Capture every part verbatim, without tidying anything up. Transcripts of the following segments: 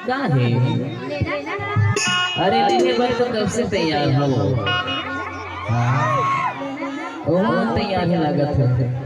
का हे? अरे, लेने बर तो कब से तैयार हो। हाँ। ओहो, तैयार ही लागत है।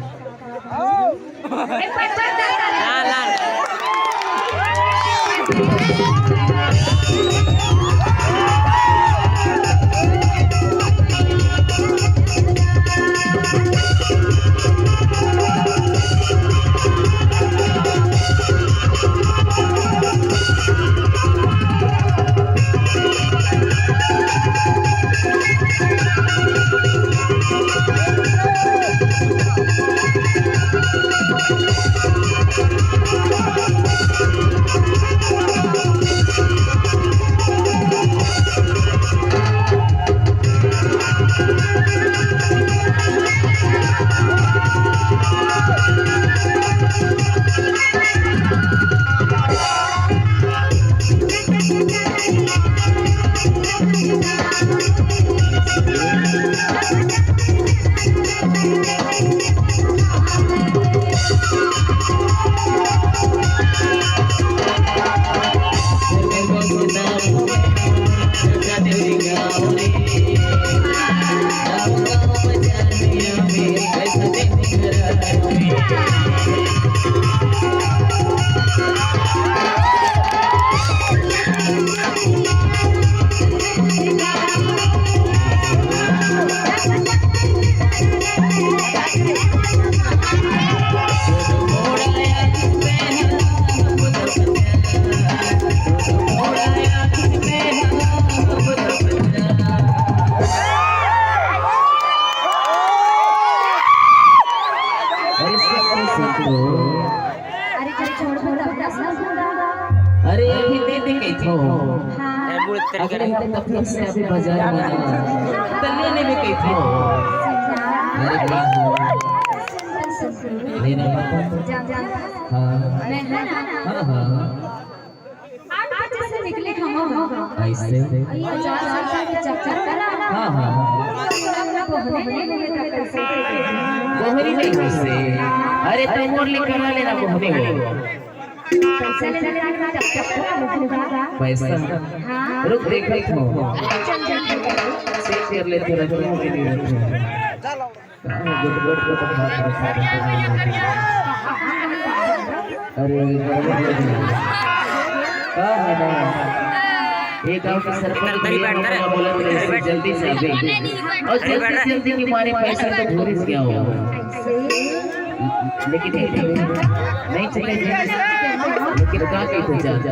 अरे, सुन तो। अरे, चल, छोड़, छोड़, अपना सुन। अरे, अभी दे दे कही थो। हाँ। अगले हफ्ते तक फिर से अभी बाजार में आना। तन्ने ने भी कही थो। अरे, वाह। लेना पड़ता। हाँ। मैं है ना? हाँ, हाँ। आठ बजे से निकले हम। ऐसे? ये हजार साल के चक्कर करा। हाँ, हाँ। बोहनी नहीं हुई से। अरे, तो मोर ले करा लेना बोहनी हो। पैसा। हाँ। रुक, देख, देख, हो। चेक कर ले, थोड़ा, थोड़ा, थोड़ा। अरे, का है ना, ये गांव के सरपंच भैया हमला बोलत रहे, जल्दी से आ जाइए। और जल्दी, जल्दी के मारे पैसा तो भूल गया हो। लेकिन ये नहीं चले, लेकिन का कही तो चाचा?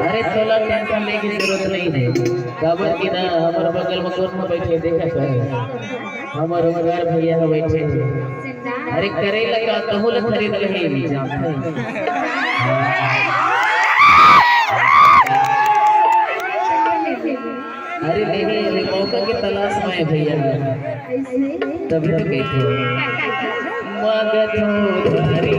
अरे, तोला टेंशन लेके जरूरत नहीं है। काबर कि ना, हमर बगल में कोन में बैठे, देखा तो है। हमर ओंकार भैया ह बैठे हे। अरे करे लगा, तहु ल खरीद रहे हे, जानत हे। अरे नहीं, अरे मौका के तलाश में हे भैया, तभी तो कहते हैं। मांगत हो उधारी।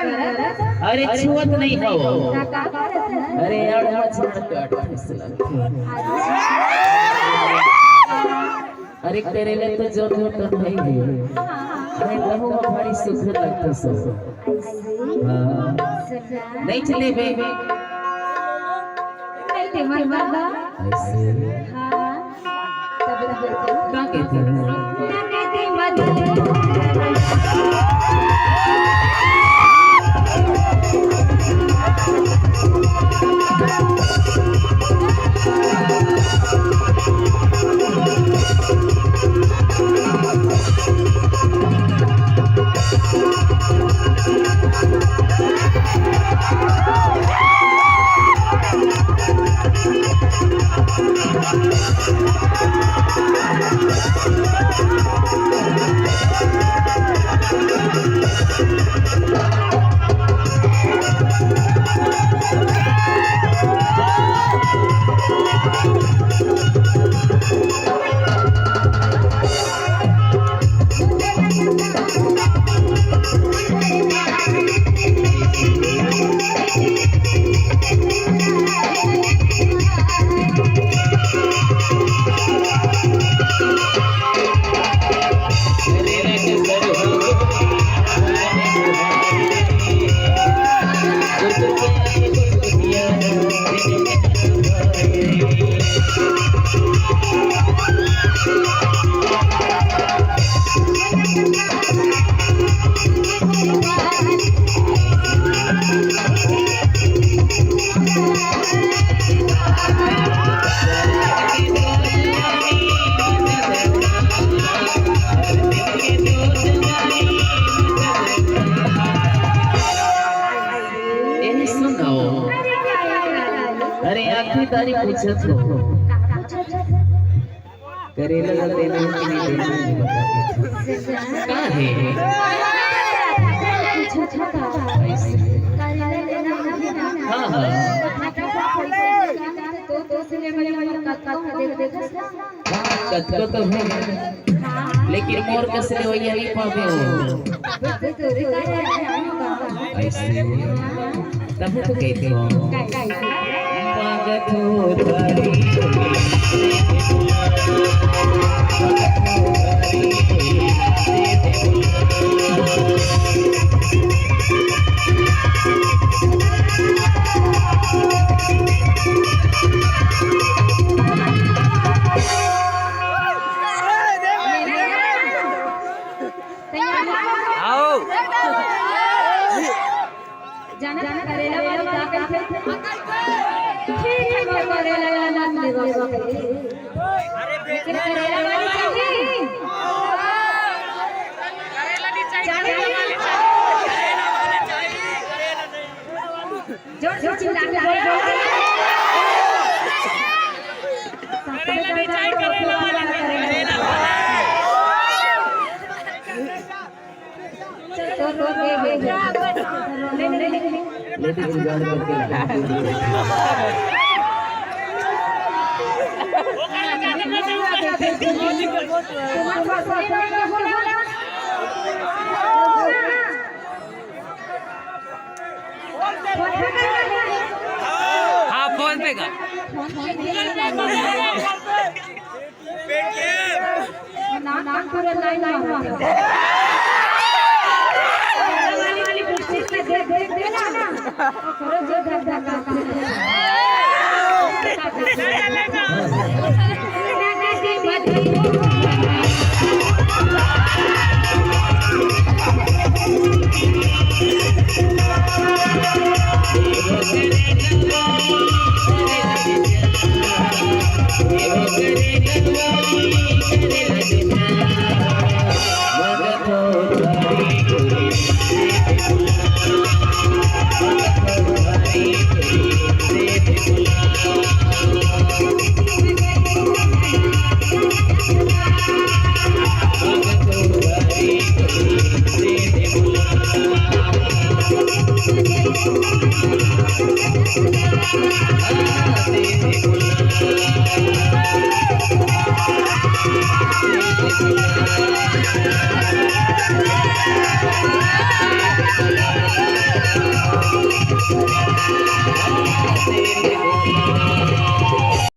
अरे छुअत नहीं हो। अरे यार, मछली काट फिसला। अरे करेला तो जो जो तो है ही। अरे लहू में भारी सुख लगता सब। हाँ। नहीं चले बे। नहीं ते मन बाबा। ऐसे। हाँ। तब ना बोलते। का कहते हैं? ए, सुनो। अरे, आखिरी तारीख पूछत हो। करेला ला देना है कि नहीं देना है, ये बता दीजिए। का है? ऐसे। हाँ, हाँ। हाँ, कतको तो है, लेकिन मोर कस ले वही नहीं पावे हो। ऐसे। तब तो कहते हो। मांगत हो तारी। आओ। जाना करेला वाली का कहिथे? ठीक है, मैं करेला वाला नाम लेवा कहिथे। लेकिन करेला वाली चाहिए। चाहिए। जोर से चिल्ला के बोल, बोल। सबसे ज्यादा करेला वाला, करेला वाला। लेडीज जुगाड़ करके लगा। हाँ, फोन पे का। नाम पूरा लाइन में। वाली कुर्सी पे देख, देख, देख ना। करो जो धक, धक, धक, धक।